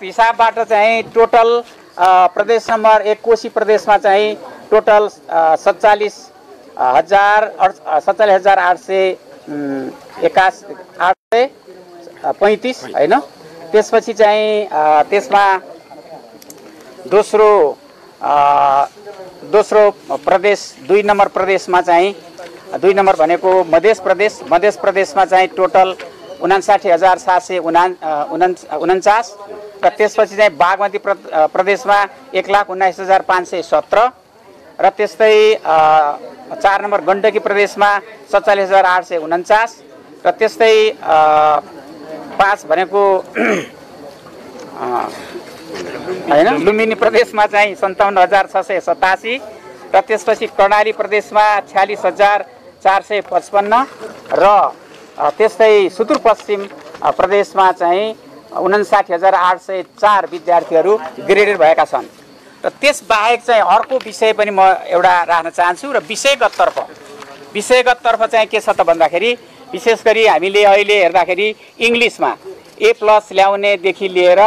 हिसाबबाट चाहिँ टोटल प्रदेश नम्बर 1 कोशी प्रदेशमा चाहिँ टोटल 47,835 हैन। त्यसपछि चाहिँ त्यसमा दोस्रो प्रदेश 2 नम्बर प्रदेशमा चाहिँ 2 नम्बर भनेको मध्य प्रदेशमा चाहिँ टोटल 59,749 र त्यसपछि चाहिँ बागमती प्रदेशमा 1,19,517 र त्यस्तै 4 नम्बर गण्डकी प्रदेशमा 47,849 र त्यस्तै 5 भनेको हैन लुम्बिनी प्रदेशमा चाहिँ 57,687 र त्यसपछि कर्णाली प्रदेशमा 46,455 र त्यस्तै सुदूरपश्चिम प्रदेशमा चाहिँ 59,804 विद्यार्थीहरू ग्रेडेड भएका छन्। र त्यसबाहेक चाहिँ अर्को विषय पनि म एउटा राख्न चाहन्छु र विषयगत तर्फ चाहिँ के छ त भन्दाखेरि विशेष गरी हामीले अहिले हेर्दाखेरि इङ्ग्लिसमा A+ ल्याउनेदेखि लिएर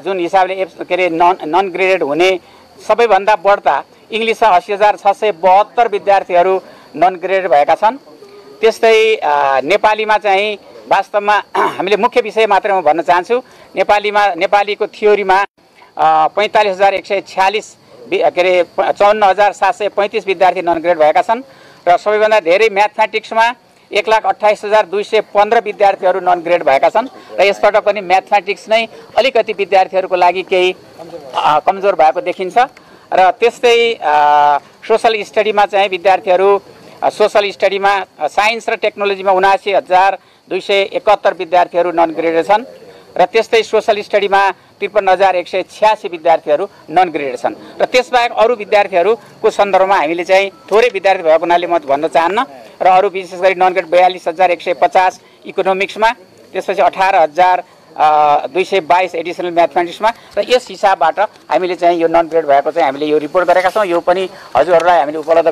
जुन हिसाबले के अरे नन ग्रेडेड हुने सबैभन्दा बढ्ता इङ्ग्लिसमा 80,672 विद्यार्थीहरू नन ग्रेडेड भएका छन्। त्यस्तै नेपालीमा चाहिँ वास्तवमा हामीले मुख्य विषय मात्रै म भन्न चाहन्छु। नेपालीको थ्योरीमा 45,146 के अरे 54,735 विद्यार्थी नन ग्रेड भएका छन् र सबैभन्दा धेरै म्याथमेटिक्समा 1,28,215 विद्यार्थीहरू नन ग्रेड भएका छन् र यसबाट पनि म्याथमेटिक्स नै अलिकति विद्यार्थीहरूको लागि केही कमजोर भएको देखिन्छ। र त्यस्तै सोशल स्टडीमा चाहिँ विद्यार्थीहरू सोशल स्टडीमा साइन्स र टेक्नोलोजीमा 79,271 विद्यार्थीहरू नन ग्रेडेड छन् र त्यस्तै सोशल स्टडीमा 53,186 विद्यार्थीहरू नन ग्रेडेड छन्। र त्यसबाहेक अरू विद्यार्थीहरूको सन्दर्भमा हामीले चाहिँ थोरै विद्यार्थी भएको हुनाले म भन्न चाहन्न र अरू विशेष गरी नन ग्रेड 42,150 इकोनोमिक्समा, त्यसपछि 18,222 एडिसनल म्याथमेटिक्समा र यस हिसाबबाट हामीले चाहिँ यो नन ग्रेड भएको चाहिँ हामीले यो रिपोर्ट गरेका छौँ। यो पनि हजुरहरूलाई हामीले उपलब्ध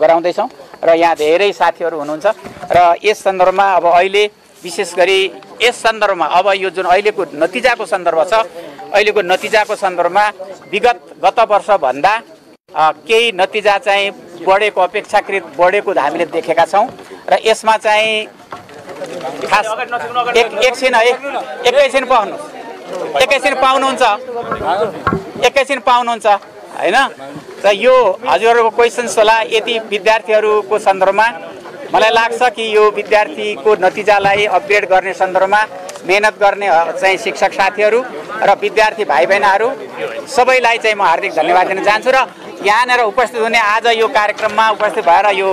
गराउँदैछौँ र यहाँ धेरै साथीहरू हुनुहुन्छ र यस सन्दर्भमा अब अहिले विशेष गरी यस सन्दर्भमा अब यो जुन अहिलेको नतिजाको सन्दर्भ छ, अहिलेको नतिजाको सन्दर्भमा गत वर्षभन्दा केही नतिजा चाहिँ बढेको अपेक्षाकृत बढेको हामीले देखेका छौँ र यसमा चाहिँ खास एकैछिन पाउनुहुन्छ हैन। र यो हजुरहरूको क्वेसन्स होला यति विद्यार्थीहरूको सन्दर्भमा मलाई लाग्छ कि यो विद्यार्थीको नतिजालाई अपग्रेड गर्ने सन्दर्भमा मेहनत गर्ने चाहिँ शिक्षक साथीहरू र विद्यार्थी भाइ बहिनीहरू सबैलाई चाहिँ म हार्दिक धन्यवाद दिन चाहन्छु। र यहाँनिर उपस्थित हुने आज यो कार्यक्रममा उपस्थित भएर यो